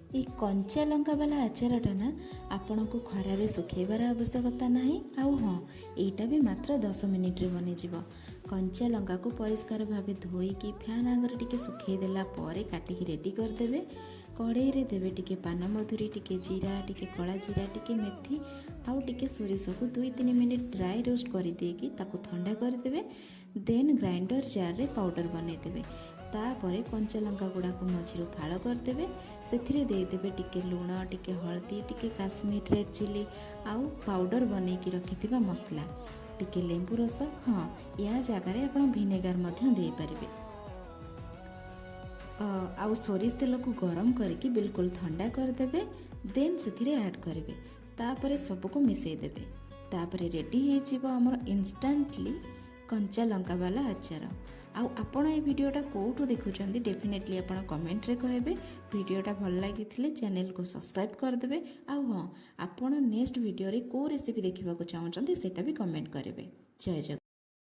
ଏଇ କଞ୍ଚା ଲଙ୍କା ବାଲା ଆଚାରଟା ନା ଆପଣଙ୍କୁ ଖରାରେ ଶୁଖେଇବାର ଆବଶ୍ୟକତା ନାହିଁ। ଆଉ ହଁ, ଏଇଟା ବି ମାତ୍ର 10 ମିନିଟ୍ରେ ବନିଯିବ। କଞ୍ଚା ଲଙ୍କାକୁ ପରିଷ୍କାର ଭାବେ ଧୋଇକି ଫ୍ୟାନ୍ ଆଗରେ ଟିକେ ଶୁଖେଇ ଦେଲା ପରେ କାଟିକି ରେଡ଼ି କରିଦେବେ। କଢ଼େଇରେ ଦେବେ ଟିକେ ପାନମଧୁରୀ, ଟିକେ ଜିରା, ଟିକେ କଳା ଜିରା, ଟିକେ ମେଥି ଆଉ ଟିକେ ସୋରିଷକୁ 2-3 ମିନିଟ୍ ଡ୍ରାଏ ରୋଷ୍ଟ କରିଦେଇକି ତାକୁ ଥଣ୍ଡା କରିଦେବେ। ଦେନ୍ ଗ୍ରାଇଣ୍ଡର ଜାର୍ରେ ପାଉଡ଼ର ବନେଇଦେବେ। ତାପରେ କଞ୍ଚା ଲଙ୍କା ଗୁଡ଼ାକୁ ମଝିରୁ ଫାଳ କରିଦେବେ। ସେଥିରେ ଦେଇଦେବେ ଟିକେ ଲୁଣ, ଟିକେ ହଳଦୀ, ଟିକେ କାଶ୍ମୀର ରେଡ଼୍ ଚିଲି ଆଉ ପାଉଡ଼ର ବନେଇକି ରଖିଥିବା ମସଲା, ଟିକେ ଲେମ୍ବୁ ରସ। ହଁ, ୟା ଜାଗାରେ ଆପଣ ଭିନେଗାର ମଧ୍ୟ ଦେଇପାରିବେ। ଆଉ ସୋରିଷ ତେଲକୁ ଗରମ କରିକି ବିଲକୁଲ ଥଣ୍ଡା କରିଦେବେ। ଦେନ୍ ସେଥିରେ ଆଡ଼୍ କରିବେ। ତାପରେ ସବୁକୁ ମିଶାଇ ଦେବେ। ତାପରେ ରେଡ଼ି ହେଇଯିବ ଆମର ଇନଷ୍ଟାଣ୍ଟଲି କଞ୍ଚା ଲଙ୍କା ବାଲା ଆଚାର। ଆଉ ଆପଣ ଏ ଭିଡ଼ିଓଟା କେଉଁଠୁ ଦେଖୁଛନ୍ତି, ଡେଫିନେଟଲି ଆପଣ କମେଣ୍ଟରେ କହିବେ। ଭିଡ଼ିଓଟା ଭଲ ଲାଗିଥିଲେ ଚ୍ୟାନେଲକୁ ସବସ୍କ୍ରାଇବ୍ କରିଦେବେ। ଆଉ ହଁ, ଆପଣ ନେକ୍ସଟ ଭିଡ଼ିଓରେ କେଉଁ ରେସିପି ଦେଖିବାକୁ ଚାହୁଁଛନ୍ତି, ସେଇଟା ବି କମେଣ୍ଟ କରିବେ। ଜୟ ଜଗନ୍ନାଥ।